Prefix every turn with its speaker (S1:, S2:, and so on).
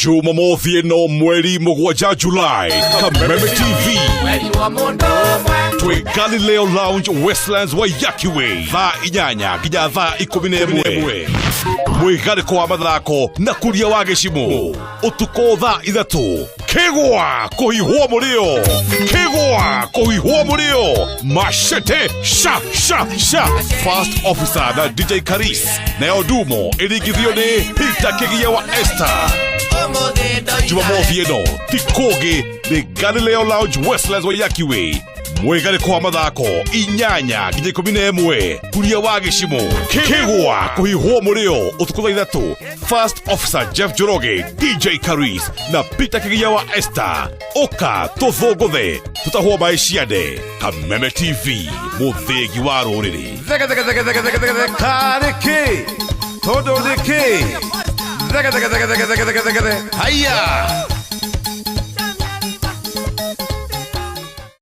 S1: Jumamothi ĩno mweri 7 Julai, Kameme TV twĩ Galileo Lounge, Westlands, Waiyaki Way, thaa 8 nginya thaa 11, mwĩgarĩko wa mathako na kuria wa gĩcimũ. Ũtukũ thaa 3, kĩgwa kũhihwo mũrĩo, kĩgwa kũhihwo mũrĩo, machete sha sha sha, First Officer na DJ Karis, nayo ndumo ĩringithio nĩ Peter Kĩgia wa Esther. Jumamothi ĩno ti kũngĩ, nĩ Galileo Lounge, Westlands, Waiyaki Way, mwĩgarĩko wa mathako 8 nginya 11, kuria wa gĩcimo, kĩgwa kũhihwo mũrĩo, ũtukũ thaa 3, First Officer Jeff Njoroge, DJ Karis na Peter Kĩgia wa Esther. Ũka tũthũngũthe tũtahwo maĩ ciande. Kameme TV, mũthĩgi wa rũrĩrĩ.
S2: Thege thege thege thege thege thege thege karĩ kĩ tondũ nĩ kĩ thege thege thege thege thege thege thege thege haiya.